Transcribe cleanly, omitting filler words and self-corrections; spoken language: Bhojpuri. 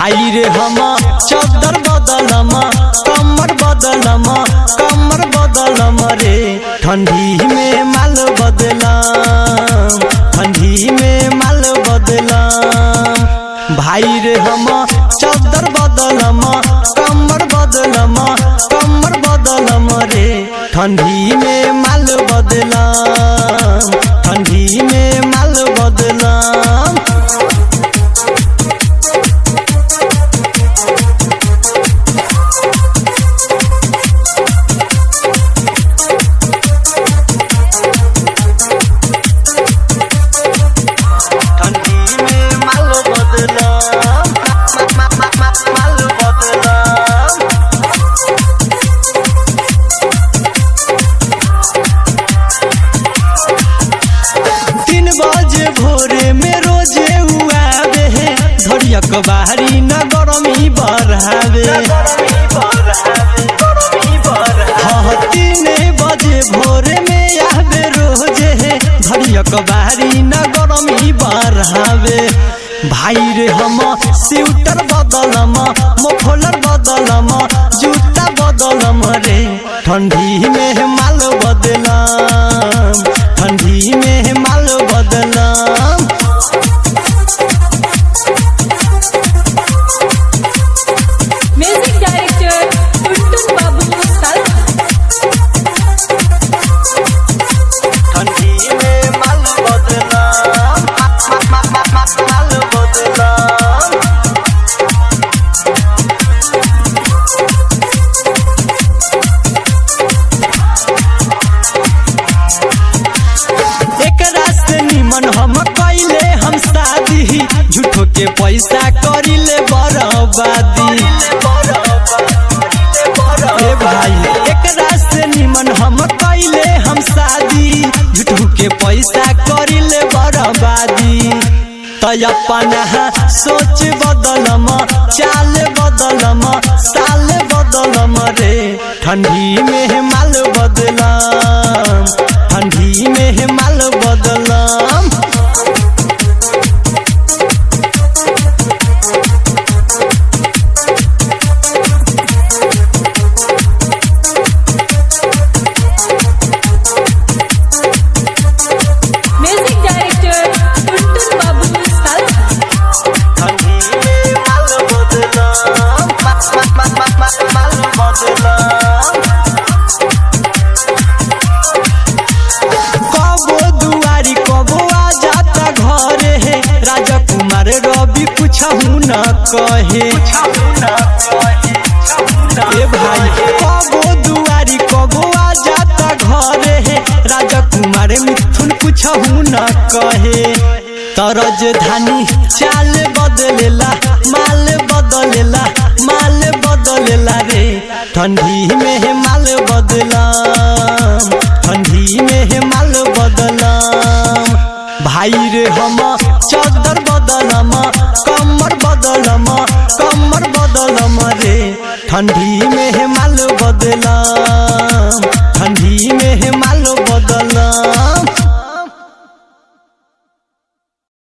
भाई रे हम चदर बदलम कमर बदलम कमर बदलम रे ठंडी में माल बदलम ठंडी में माल बदलम। भाई रे हम चदर बदलम कमर बदलम कमर बदलम रे ठंडी में माल बदलम ठंडी में माल बदलम। ठंडी में माल बदलम माल बदलम। तीन बजे भोरे में रोजे उआवे धड़ियक बाहरी न गरमी बढ़ावे। हाँ, 3 बजे भोरे में आवे रोजे धड़ियक बाहरी न गरमी बढ़ावे। भाई रे हम स्वेटर बदलम मोफलर बदलम जूता बदलम रे ठंडी में माल बदलम ठंडी में माल बदलम। म्यूजिक डायरेक्टर टुनटुन बाबू सालखा। ठंडी में माल बदलम माल बदलम। एकरा से निमन हम कैले हम शादी झूठो के पैसा करिले बर्बादी। ए भाई एकरा से निमन हम कैले हम शादी झूठो के पैसा करिले बर्बादी। त अपना सोच बदलम चाल बदलम साल बदलम रे ठंडी में माल बदलम ठंडी में माल बदलम। म्यूजिक डायरेक्टर टुनटुन बाबू सालखा। ठंडी में माल बदलम माल बदलम। कबो दुआरी कबो आ जाता घरे हे राजा कुमार रवि पूछहु न कहे। ए भाई कबो दुआरी कबो आ जाता घरे हे राजा कुमार मिथुन पूछहु न कहे। तरज धानी चाल बदलेला माल बदलेला माल बदलेला रे ठंडी में माल बदलम ठंडी में माल बदलम। भाई रे हम चदर बदलम कमर बदलम कमर बदलम रे ठंडी में माल बदलम।